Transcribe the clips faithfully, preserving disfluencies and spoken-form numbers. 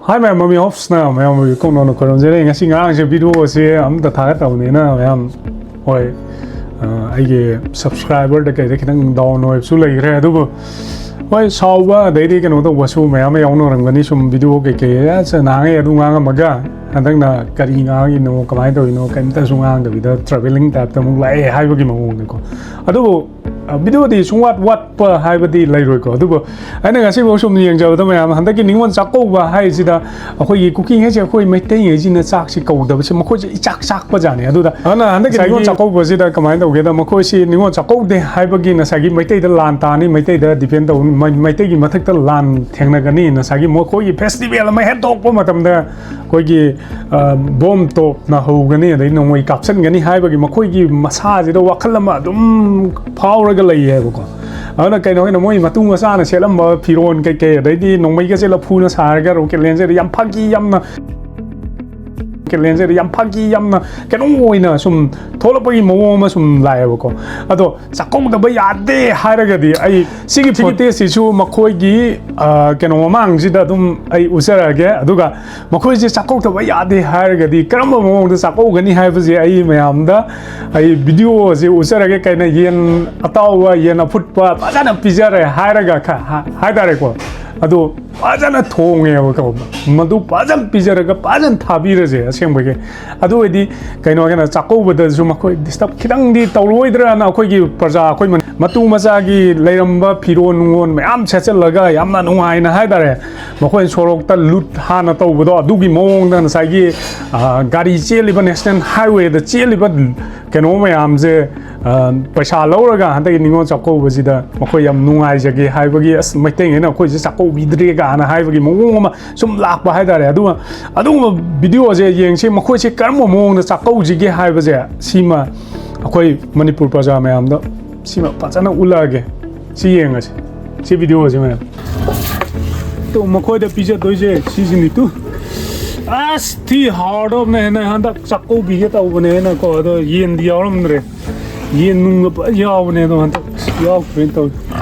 Hi ꯃꯌꯥꯝ, ꯃꯃꯤ ꯑꯣꯐꯁꯅ ꯃꯌꯥꯝꯕꯨ ꯀꯣꯛꯅꯣꯟꯅ ꯈꯣꯏꯔꯝꯖꯔꯤ꯫ ꯉꯁꯤ ꯉꯔꯥꯡꯁꯦ ꯚꯤꯗꯤꯑꯣꯁꯦ ꯑꯝꯇ ꯊꯥꯒꯠꯇꯕꯅꯤꯅ ꯃꯌꯥꯝ, ꯍꯣꯏ, ꯑ, ꯑꯩꯒꯤ ꯁꯕꯁꯀ꯭ꯔꯥꯏꯕꯔꯗ ꯀꯩꯗ ꯈꯤꯇꯪ ꯗꯥꯎꯟ ꯑꯣꯏꯕꯁꯨ ꯂꯩꯈ꯭ꯔꯦ꯫ ꯑꯗꯨꯕꯨ ꯍꯣꯏ, ꯁꯥꯎꯕ ꯑꯗꯩꯗꯤ ꯀꯩꯅꯣ ꯇꯧꯕꯁꯨ ꯃꯌꯥꯝ ꯑꯃ ꯌꯥꯎꯅꯔꯝꯒꯅꯤ꯫ ꯁꯨꯝ ꯚꯤꯗꯤꯑꯣ ꯀꯩꯀꯩ, ꯑꯁ, ꯅꯍꯥꯟꯉꯩ ꯑꯗꯨ ꯉꯥꯡꯉꯝꯃꯒ ꯍꯟꯗꯛꯅ ꯀꯔꯤ ꯉꯥꯡꯉꯤꯅꯣ, ꯀꯃꯥꯏꯅ ꯇꯧꯔꯤꯅꯣ, ꯀꯩꯝꯇꯁꯨ ꯉꯥꯡꯗꯕꯤꯗ ꯇ꯭ꯔꯥꯚꯦꯂꯤꯡ ꯇꯥꯏꯞꯇ ꯑꯃꯨꯛ ꯂꯥꯛꯑꯦ ꯍꯥꯏꯕꯒꯤ ꯃꯑꯣꯡꯗꯀꯣ꯫ ꯑꯗꯨꯕꯨ ꯑ, ꯚꯤꯗꯤꯑꯣꯗꯤ ꯁꯨꯡꯋꯥꯠ ꯋꯥꯠꯄ ꯍꯥꯏꯕꯗꯤ ꯂꯩꯔꯣꯏꯀꯣ꯫ ꯑꯗꯨꯕꯨ ꯑꯩꯅ ꯉꯁꯤꯐꯥꯎ ꯁꯨꯝ ꯌꯦꯡꯖꯕꯗ ꯃꯌꯥꯝ, ꯍꯟꯗꯛꯀꯤ ꯅꯤꯉꯣꯜ ꯆꯥꯛꯀꯧꯕ ꯍꯥꯏꯁꯤꯗ ꯑꯩꯈꯣꯏꯒꯤ ꯀꯨꯀꯤꯉꯩꯁꯦ, ꯑꯩꯈꯣꯏ ꯃꯩꯇꯩꯉꯩꯁꯤꯅ ꯆꯥꯛꯁꯤ ꯀꯧꯗꯕꯁꯦ ꯃꯈꯣꯏꯁꯦ ꯏꯆꯥꯛ ꯆꯥꯛꯄ ꯖꯥꯠꯅꯤ꯫ ꯑꯗꯨꯗ ꯑꯗꯨꯅ ꯍꯟꯗꯛꯀꯤ ꯉꯁꯥꯏꯒꯤ ꯅꯤꯉꯣꯜ ꯆꯥꯛꯀꯧꯕꯁꯤꯗ ꯀꯃꯥꯏꯅ ꯇꯧꯒꯦꯗ, ꯃꯈꯣꯏꯁꯤ ꯅꯤꯉꯣꯜ ꯆꯥꯛꯀꯧꯗꯦ ꯍꯥꯏꯕꯒꯤ ꯉꯁꯥꯏꯒꯤ ꯃꯩꯇꯩꯗ ꯂꯥꯟ ꯇꯥꯅꯤ, ꯃꯩꯇꯩꯗ ꯗꯤꯄꯦꯟ ꯇꯧ-, ꯃꯩ-, ꯃꯩꯇꯩꯒꯤ ꯃꯊꯛꯇ ꯂꯥꯟ ꯊꯦꯡꯅꯒꯅꯤ, ꯉꯁꯥꯏꯒꯤ ꯃꯈꯣꯏꯒꯤ ꯐꯦꯁꯇꯤꯚꯦꯜ ꯑꯃ ꯍꯦꯟꯗꯣꯛꯄ ꯃꯇꯝꯗ ꯑꯩꯈꯣꯏꯒꯤ, ꯑ, ꯕꯣꯝ ꯇꯣꯞꯅ ꯍꯧꯒꯅꯤ, ꯑꯗꯩ ꯅꯣꯡꯃꯩ ꯀꯥꯞꯁꯤꯟꯒꯅꯤ ꯍꯥꯏꯕꯒꯤ ꯃꯈꯣꯏꯒꯤ ꯃꯁꯥꯁꯤꯗ ꯋꯥꯈꯜ ꯑꯃ ꯑꯗꯨꯝ ꯐꯥꯎꯔꯒ ꯂꯩꯌꯦꯕꯀꯣ꯫ ꯑꯗꯨꯅ ꯀꯩꯅꯣ ꯍꯥꯏꯅ ꯃꯣꯏ ꯃꯇꯨꯡ ꯃꯆꯥꯅ ꯁꯦꯠꯂꯝꯕ ꯐꯤꯔꯣꯟ ꯀꯩꯀꯩ, ꯑꯗꯩꯗꯤ ꯅꯣꯡꯃꯩꯒꯁꯦ ꯂꯐꯨꯅ ꯁꯥꯔꯒ ꯔꯣꯀꯦꯠ ꯂꯦꯟꯁꯦ ꯌꯥꯝ ꯐꯥꯒꯤ ꯌꯥꯝꯅ ꯔꯣꯀꯦꯠ ꯂꯦꯟꯁꯦ ꯌꯥꯝ ꯐꯥꯒꯤ ꯌꯥꯝꯅ ꯀꯩꯅꯣ ꯑꯣꯏꯅ ꯁꯨꯝ ꯊꯣꯛꯂꯛꯄꯒꯤ ꯃꯑꯣꯡ ꯑꯃ ꯁꯨꯝ ꯂꯥꯛꯑꯦꯕꯀꯣ꯫ ꯑꯗꯣ ꯆꯥꯛꯀꯧꯗꯕ ꯌꯥꯗꯦ ꯍꯥꯏꯔꯒꯗꯤ ꯑꯩ ꯁꯤꯒꯤ ꯐꯨꯇꯦꯖꯁꯤꯁꯨ ꯃꯈꯣꯏꯒꯤ, ꯑ, ꯀꯩꯅꯣ ꯃꯃꯥꯡꯁꯤꯗ ꯑꯗꯨꯝ ꯑꯩ ꯎꯠꯆꯔꯛꯑꯒꯦ꯫ ꯑꯗꯨꯒ ꯃꯈꯣꯏꯁꯦ ꯆꯥꯛꯀꯧꯗꯕ ꯌꯥꯗꯦ ꯍꯥꯏꯔꯒꯗꯤ ꯀꯔꯝꯕ ꯃꯑꯣꯡꯗ ꯆꯥꯛꯀꯧꯒꯅꯤ ꯍꯥꯏꯕꯁꯦ ꯑꯩ ꯃꯌꯥꯝꯗ ꯑꯩ ꯚꯤꯗꯤꯑꯣꯁꯦ ꯎꯠꯆꯔꯒꯦ꯫ ꯀꯩꯅꯣ, ꯌꯦꯟ ꯑꯇꯥꯎꯕ, ꯌꯦꯟ ꯑꯐꯨꯠꯄ ꯐꯖꯅ ꯄꯤꯖꯔꯦ ꯍꯥꯏꯔꯒ ꯈ-, ꯍꯥ-, ꯍꯥꯏꯇꯥꯔꯦꯀꯣ꯫ ꯑꯗꯣ ꯐꯖꯅ ꯊꯣꯡꯉꯦꯕꯀꯣ, ꯃꯗꯨ ꯐꯖꯅ ꯄꯤꯖꯔꯒ ꯐꯖꯅ ꯊꯥꯕꯤꯔꯁꯦ ꯑꯁꯦꯡꯕꯒꯤ꯫ ꯑꯗꯨ ꯑꯣꯏꯗꯤ ꯀꯩꯅꯣ ꯍꯥꯏꯅ ꯆꯥꯛꯀꯧꯕꯗꯁꯨ ꯃꯈꯣꯏ ꯗꯤꯁꯇꯔꯕ ꯈꯤꯇꯪꯗꯤ ꯇꯧꯔꯣꯏꯗ꯭ꯔꯅ ꯑꯩꯈꯣꯏꯒꯤ ꯄ꯭ꯔꯖꯥ, ꯑꯩꯈꯣꯏ ꯃꯅꯤ-, ꯃꯇꯨ ꯃꯆꯥꯒꯤ ꯂꯩꯔꯝꯕ ꯐꯤꯔꯣꯟ ꯅꯨꯡꯉꯣꯟ ꯃꯌꯥꯝ ꯁꯦꯠꯆꯜꯂꯒ ꯌꯥꯝꯅ ꯅꯨꯡꯉꯥꯏꯅ ꯍꯥꯏꯇꯥꯔꯦ, ꯃꯈꯣꯏꯅ ꯁꯣꯔꯣꯛꯇ ꯂꯨꯠ ꯍꯥꯟꯅ ꯇꯧꯕꯗꯣ ꯑꯗꯨꯒꯤ ꯃꯑꯣꯡꯗ ꯉꯁꯥꯏꯒꯤ, ꯑ, ꯒꯥꯔꯤ ꯆꯦꯜꯂꯤꯕ, ꯅꯦꯁꯅꯦꯜ ꯍꯥꯏꯋꯦꯗ ꯆꯦꯜꯂꯤꯕ ꯀꯩꯅꯣ ꯃꯌꯥꯝꯁꯦ, ꯑ, ꯄꯩꯁꯥ ꯂꯧꯔꯒ ꯍꯟꯗꯛꯀꯤ ꯅꯤꯉꯣꯜ ꯆꯥꯛꯀꯧꯕꯁꯤꯗ ꯃꯈꯣꯏ ꯌꯥꯝ ꯅꯨꯡꯉꯥꯏꯖꯒꯦ ꯍꯥꯏꯕꯒꯤ, "ꯑꯁ, ꯃꯩꯇꯩꯉꯩꯅ ꯑꯩꯈꯣꯏꯁꯦ ꯆꯥꯛꯀꯧꯕꯤꯗ꯭ꯔꯦ" ꯀꯥꯏꯅ ꯍꯥꯏꯕꯒꯤ ꯃꯑꯣꯡ ꯑꯃ ꯁꯨꯝ ꯂꯥꯛꯄ ꯍꯥꯏꯇꯥꯔꯦ꯫ ꯑꯗꯨꯒ ꯑꯗꯨꯒꯨꯝꯕ ꯚꯤꯗꯤꯑꯣꯁꯦ ꯌꯦꯡꯁꯤ, ꯃꯈꯣꯏꯁꯦ ꯀꯔꯝꯕ ꯃꯑꯣꯡꯗ ꯆꯥꯛꯀꯧꯁꯤꯒꯦ ꯍꯥꯏꯕꯁꯦ ꯁꯤꯃ ꯑꯩꯈꯣꯏ ꯃꯅꯤꯄꯨꯔ ꯄ꯭ꯔꯖꯥ ꯃꯌꯥꯝꯗ ꯁꯤꯃ ꯐꯖꯅ ꯎꯠꯂꯛꯑꯒꯦ꯫ ꯁꯤ ꯌꯦꯡꯉꯁꯤ, ꯁꯤ ꯚꯤꯗꯤꯑꯣꯁꯤ ꯃꯌꯥꯝ꯫ ꯇꯨ, ꯃꯈꯣꯏꯗ ꯄꯤꯖꯗꯣꯏꯁꯦ ꯁꯤꯁꯤꯅꯤ ꯇꯨ꯫ ꯑꯁ, ꯊꯤ ꯍꯥꯎꯔꯗꯕꯅꯦ ꯍꯥꯏꯅ ꯍꯟꯗꯛ ꯆꯥꯛꯀꯧꯕꯤꯒꯦ ꯇꯧꯕꯅꯦ ꯍꯥꯏꯅꯀꯣ, ꯑꯗꯣ ꯌꯦꯟꯗꯤ ꯌꯥꯎꯔꯝꯗ꯭ꯔꯦ꯫ ꯌꯦꯟ ꯅꯨꯡꯒ ꯐꯖ ꯌꯥꯎꯕꯅꯦ, ꯑꯗꯣ ꯍꯟꯗꯛ ꯌꯥꯎꯗ꯭ꯔꯦꯅ ꯇꯧꯋꯤ꯫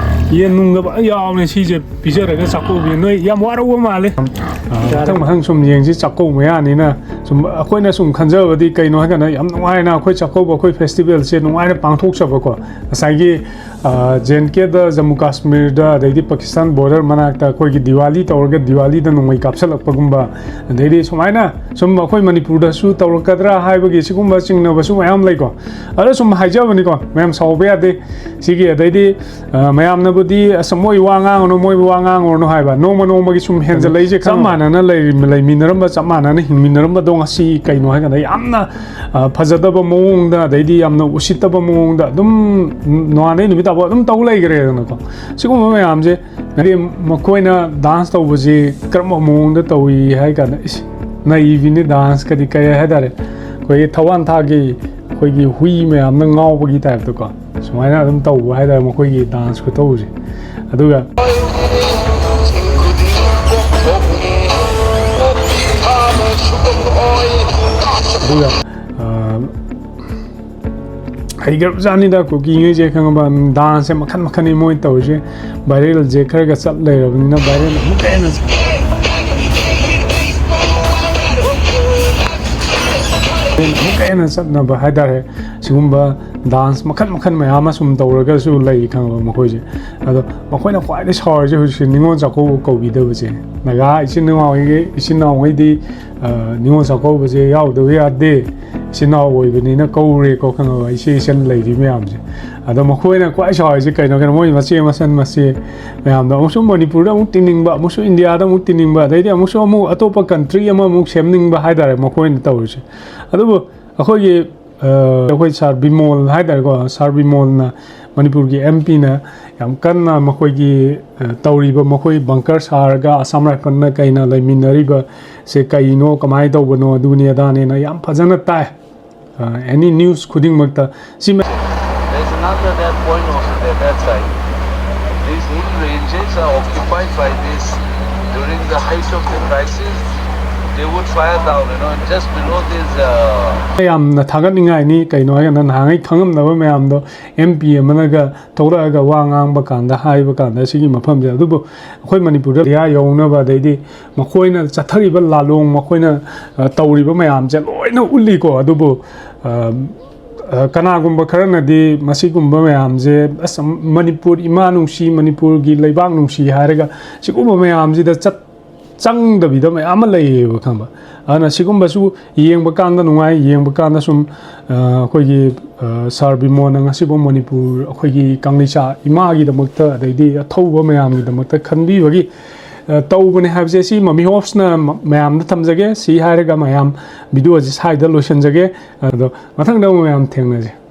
ꯌꯦꯟ ꯅꯨꯡꯒ ꯐꯖꯅ ꯌꯥꯎꯕꯅꯦ꯫ ꯁꯤꯁꯦ ꯄꯤꯖꯔꯒ ꯆꯥꯛꯀꯧꯕꯤ꯫ ꯅꯣꯏ ꯌꯥꯝ ꯋꯥꯔꯧꯕ ꯃꯥꯜꯂꯦ꯫ ꯑ, ꯃꯊꯪ ꯃꯊꯪ ꯁꯨꯝ ꯌꯦꯡꯁꯤ꯫ ꯆꯥꯛꯀꯧꯕ ꯃꯌꯥꯅꯤꯅ ꯁꯨꯝ ꯑꯩꯈꯣꯏꯅ ꯁꯨꯝ ꯈꯟꯖꯕꯗꯤ ꯀꯩꯅꯣ ꯍꯥꯏꯀꯥꯟꯗ, ꯌꯥꯝ ꯅꯨꯡꯉꯥꯏꯅ ꯑꯩꯈꯣꯏ ꯆꯥꯛꯀꯧꯕ, ꯑꯩꯈꯣꯏ ꯐꯦꯁꯇꯤꯚꯦꯜꯁꯦ ꯅꯨꯡꯉꯥꯏꯅ ꯄꯥꯡꯊꯣꯛꯆꯕꯀꯣ꯫ ꯉꯁꯥꯏꯒꯤ, ꯑ, ꯖꯦ ꯑꯦꯟ ꯀꯦꯗ, ꯖꯝꯃꯨ ꯀꯥꯁꯃꯤꯔꯗ, ꯑꯗꯩꯗꯤ ꯄꯥꯀꯤꯁꯇꯥꯟ ꯕꯣꯔꯗꯔ ꯃꯅꯥꯛꯇ ꯑꯩꯈꯣꯏꯒꯤ ꯗꯤꯋꯥꯂꯤ ꯇꯧꯔꯒ ꯗꯤꯋꯥꯂꯤꯗ ꯅꯣꯡꯃꯩ ꯀꯥꯞꯁꯜꯂꯛꯄꯒꯨꯝꯕ, ꯑꯗꯩꯗꯤ ꯁꯨꯃꯥꯏꯅ ꯁꯨꯝ ꯑꯩꯈꯣꯏ ꯃꯅꯤꯄꯨꯔꯗꯁꯨ ꯇꯧꯔꯛꯀꯗ꯭ꯔꯥ ꯍꯥꯏꯕꯒꯤ ꯁꯤꯒꯨꯝꯕ ꯆꯤꯡꯅꯕꯁꯨ ꯃꯌꯥꯝ ꯂꯩꯀꯣ꯫ ꯑꯗ ꯁꯨꯝ ꯍꯥꯏꯖꯕꯅꯤꯀꯣ, ꯃꯌꯥꯝ ꯁꯥꯎꯕ ꯌꯥꯗꯦ꯫ ꯁꯤꯒꯤ, ꯑꯗꯩꯗꯤ, ꯑ, ꯃꯌꯥꯝꯅꯕꯨꯗꯤ "ꯑꯁ, ꯃꯣꯏ ꯋꯥ ꯉꯥꯡꯉꯨꯅꯨ, ꯃꯣꯏ ꯋꯥ ꯉꯥꯡꯉꯨꯔꯅꯨ" ꯍꯥꯏꯕ, ꯅꯣꯡꯃ ꯅꯣꯡꯃꯒꯤ ꯁꯨꯝ ꯍꯦꯟꯖꯜꯂꯛꯏꯁꯦ ꯆꯞ ꯈꯪꯉꯕ? ꯃꯥꯟꯅꯅ ꯂꯩꯔꯤ-, ꯂꯩꯃꯤꯟꯅꯔꯝꯕ, ꯆꯞ ꯃꯥꯟꯅꯅ ꯍꯤꯡꯃꯤꯟꯅꯔꯝꯕꯗꯣ ꯉꯁꯤ ꯀꯩꯅꯣ ꯍꯥꯏꯀꯥꯟꯗ ꯌꯥꯝꯅ, ꯑ, ꯐꯖꯗꯕ ꯃꯑꯣꯡꯗ, ꯑꯗꯩꯗꯤ ꯌꯥꯝꯅ ꯎꯁꯤꯠꯇꯕ ꯃꯑꯣꯡꯗ ꯑꯗꯨꯝ ꯅꯣꯡꯉꯥꯟꯗꯩ ꯅꯨꯃꯤꯠ ꯇꯥꯕ ꯑꯗꯨꯝ ꯇꯧ ꯂꯩꯈ꯭ꯔꯦꯗꯅꯀꯣ꯫ ꯁꯤꯒꯨꯝꯕ ꯃꯌꯥꯝꯁꯦ, ꯍꯥꯏꯗꯤ ꯃꯈꯣꯏꯅ ꯗꯥꯟꯁ ꯇꯧꯕꯁꯤ ꯀꯔꯝꯕ ꯃꯑꯣꯡꯗ ꯇꯧꯏ ꯍꯥꯏ ꯀꯥꯟꯗ, ꯏꯁ, ꯅꯩꯕꯤꯅꯤ ꯗꯥꯟꯁꯀꯗꯤ꯫ ꯀꯩ ꯍꯥꯏꯇꯥꯔꯦ, ꯑꯩꯈꯣꯏꯒꯤ ꯊꯋꯥꯟ ꯊꯥꯛꯀꯤ ꯑꯩꯈꯣꯏꯒꯤ ꯍꯨꯏ ꯃꯌꯥꯝꯅ ꯉꯥꯎꯕꯒꯤ ꯇꯥꯏꯞꯇꯀꯣ, ꯁꯨꯃꯥꯏꯅ ꯑꯗꯨꯝ ꯇꯧꯕ ꯍꯥꯏꯇꯥꯔꯦ ꯃꯈꯣꯏꯒꯤ ꯗꯥꯟꯁ ꯈꯨꯇꯧꯁꯦ꯫ ꯑꯗꯨꯒ, ꯑꯗꯨꯒ, ꯑ, ꯍꯩꯈ꯭ꯔꯕꯖꯥꯠꯅꯤꯗ ꯀꯨꯀꯤꯉꯩꯁꯦ, ꯈꯪꯉꯕ? ꯗꯥꯟꯁꯁꯦ ꯃꯈꯟ ꯃꯈꯟꯅꯤ ꯃꯣꯏ ꯇꯧꯔꯤꯁꯦ꯫ ꯚꯥꯏꯔꯦꯜꯁꯦ ꯈꯔꯒ ꯆꯠ ꯂꯩꯔꯕꯅꯤꯅ ꯚꯥꯏꯔꯦꯜ ꯑꯃꯨꯛꯀ ꯍꯦꯟꯅ, ꯑꯃꯨꯛꯀ ꯍꯦꯟꯅ ꯆꯠꯅꯕ ꯍꯥꯏꯇꯥꯔꯦ꯫ ꯁꯤꯒꯨꯝꯕ ꯗꯥꯟꯁ ꯃꯈꯟ ꯃꯈꯟ ꯃꯌꯥꯝ ꯑꯃ ꯁꯨꯝ ꯇꯧꯔꯒꯁꯨ ꯂꯩ, ꯈꯪꯉꯕ? ꯃꯈꯣꯏꯁꯦ꯫ ꯑꯗꯣ ꯃꯈꯣꯏꯅ ꯈ꯭ꯋꯥꯏꯗꯒꯤ ꯁꯥꯎꯔꯤꯁꯦ ꯍꯧꯖꯤꯛꯁꯦ ꯅꯤꯉꯣꯜ ꯆꯥꯛꯀꯧꯕ ꯀꯧꯕꯤꯗꯕꯁꯦ꯫ ꯅꯥꯒꯥ ꯏꯆꯤꯟ ꯏꯅꯥꯎꯉꯩꯒꯤ, ꯏꯆꯤꯟ ꯏꯅꯥꯎꯉꯩꯗꯤ, ꯑ, ꯅꯤꯉꯣꯜ ꯆꯥꯛꯀꯧꯕꯁꯦ ꯌꯥꯎꯗꯕ ꯌꯥꯗꯦ, ꯏꯆꯤꯟ ꯏꯅꯥꯎ ꯑꯣꯏꯕꯅꯤꯅ ꯀꯧꯔꯦꯀꯣ, ꯈꯪꯉꯕ? ꯏꯆꯦ ꯏꯆꯟ ꯂꯩꯔꯤ ꯃꯌꯥꯝꯁꯦ꯫ ꯑꯗꯣ ꯃꯈꯣꯏꯅ ꯈ꯭ꯋꯥꯏ ꯁꯥꯎꯔꯤꯁꯦ ꯀꯩꯅꯣ? ꯀꯩꯅꯣ, ꯃꯣꯏ ꯃꯆꯦ ꯃꯆꯟ ꯃꯆꯦ ꯃꯌꯥꯝꯗꯣ ꯑꯃꯨꯛꯁꯨ ꯃꯅꯤꯄꯨꯔꯗ ꯑꯃꯨꯛ ꯇꯤꯟꯅꯤꯡꯕ, ꯑꯃꯨꯛꯁꯨ ꯏꯟꯗꯤꯌꯥꯗ ꯑꯃꯨꯛ ꯇꯤꯟꯅꯤꯡꯕ, ꯑꯗꯩꯗꯤ ꯑꯃꯨꯛꯁꯨ ꯑꯃꯨꯛ ꯑꯇꯣꯞꯄ ꯀꯟꯇ꯭ꯔꯤ ꯑꯃꯃꯨꯛ ꯁꯦꯝꯅꯤꯡꯕ ꯍꯥꯏꯇꯥꯔꯦ ꯃꯈꯣꯏꯅ ꯇꯧꯔꯤꯁꯦ꯫ ꯑꯗꯨꯕꯨ ꯑꯩꯈꯣꯏꯒꯤ, ꯑ, ꯑꯩꯈꯣꯏ ꯁꯥꯔ ꯕꯤꯃꯣꯜ ꯍꯥꯏꯇꯥꯔꯦꯀꯣ, ꯁꯥꯔ ꯕꯤꯃꯣꯜꯅ, ꯃꯅꯤꯄꯨꯔꯒꯤ ꯑꯦꯝ ꯄꯤꯅ ꯌꯥꯝ ꯀꯟꯅ ꯃꯈꯣꯏꯒꯤ, ꯑ, ꯇꯧꯔꯤꯕ, ꯃꯈꯣꯏ ꯕꯪꯀꯔ ꯁꯥꯔꯒ ꯑꯁꯥꯝ ꯔꯥꯏꯐꯜꯅ ꯀꯩꯅ ꯂꯩꯃꯤꯟꯅꯔꯤꯕꯁꯦ ꯀꯩꯅꯣ, ꯀꯃꯥꯏꯅ ꯇꯧꯕꯅꯣ, ꯑꯗꯨꯅꯤ ꯑꯗꯥꯅꯦꯅ ꯌꯥꯝ ꯐꯖꯅ ꯇꯥꯏ꯫ ꯑ, ꯑꯦꯅꯤ ꯅ꯭ꯌꯨꯁ ꯈꯨꯗꯤꯡꯃꯛꯇ ꯁꯤ ꯃ- There's another that point also there, that side. These hill ranges are occupied by this during the height of the crisis. They would fire down, you know, just below this. Uh, ꯌꯥꯝꯅ ꯊꯥꯒꯠꯅꯤꯡꯉꯥꯏꯅꯤ꯫ ꯀꯩꯅꯣ ꯍꯥꯏꯔꯀꯥꯟꯗ, ꯅꯍꯥꯟꯉꯩ ꯈꯪꯉꯝꯗꯕ ꯃꯌꯥꯝꯗꯣ M P ꯑꯃꯅꯒ ꯊꯣꯛꯂꯛꯑꯒ ꯋꯥ ꯉꯥꯡꯕ ꯀꯥꯟꯗ, ꯍꯥꯏꯕ ꯀꯥꯟꯗ, ꯁꯤꯒꯤ ꯃꯐꯝꯁꯦ꯫ ꯑꯗꯨꯕꯨ ꯑꯩꯈꯣꯏ ꯃꯅꯤꯄꯨꯔꯗ ꯏꯌꯥ ꯌꯧꯅꯕ, ꯑꯗꯩꯗꯤ ꯃꯈꯣꯏꯅ ꯆꯠꯊꯔꯤꯕ ꯂꯥꯂꯣꯡ, ꯃꯈꯣꯏꯅ ꯑ, ꯇꯧꯔꯤꯕ ꯃꯌꯥꯝꯁꯦ ꯂꯣꯏꯅ ꯎꯠꯂꯤꯀꯣ꯫ ꯑꯗꯨꯕꯨ ꯑ, ꯑ, ꯀꯅꯥꯒꯨꯝꯕ ꯈꯔꯅꯗꯤ ꯃꯁꯤꯒꯨꯝꯕ ꯃꯌꯥꯝꯁꯦ, "ꯑꯁ, ꯃꯅꯤꯄꯨꯔ ꯏꯃꯥ ꯅꯨꯡꯁꯤ, ꯃꯅꯤꯄꯨꯔꯒꯤ ꯂꯩꯕꯥꯛ ꯅꯨꯡꯁꯤ" ꯍꯥꯏꯔꯒ ꯁꯤꯒꯨꯝꯕ ꯃꯌꯥꯝꯁꯤꯗ ꯆꯠ ꯆꯪꯗꯕꯤꯗ ꯃꯌꯥꯝ ꯑꯃ ꯂꯩꯌꯦꯕ, ꯈꯪꯕ꯫ ꯑꯗꯨꯅ ꯁꯤꯒꯨꯝꯕꯁꯨ ꯌꯦꯡꯕ ꯀꯥꯟꯗ ꯅꯨꯡꯉꯥꯏ꯫ ꯌꯦꯡꯕ ꯀꯥꯟꯗ ꯁꯨꯝ, ꯑ, ꯑꯩꯈꯣꯏꯒꯤ, ꯑ, ꯁꯥꯔ ꯕꯤꯃꯣꯟꯅ ꯉꯁꯤꯐꯥꯎ ꯃꯅꯤꯄꯨꯔ, ꯑꯩꯈꯣꯏꯒꯤ ꯀꯪꯂꯩꯆꯥ ꯏꯃꯥꯒꯤꯗꯃꯛꯇ, ꯑꯗꯩꯗꯤ ꯑꯊꯧꯕ ꯃꯌꯥꯝꯒꯤꯗꯃꯛꯇ ꯈꯟꯕꯤꯕꯒꯤ, ꯑ, ꯇꯧꯕꯅꯦ ꯍꯥꯏꯕꯁꯦ ꯁꯤ ꯃꯃꯤ ꯍꯣꯞꯁꯅ ꯃ-, ꯃꯌꯥꯝꯗ ꯊꯝꯖꯒꯦ꯫ ꯁꯤ ꯍꯥꯏꯔꯒ ꯃꯌꯥꯝ ꯚꯤꯗꯤꯑꯣ ꯑꯁꯤ ꯁ꯭ꯋꯥꯏꯗ ꯂꯣꯏꯁꯤꯟꯖꯒꯦ꯫ ꯑꯗꯣ ꯃꯊꯪꯗ ꯑꯃꯨꯛ ꯃꯌꯥꯝ ꯊꯦꯡꯅꯁꯦ꯫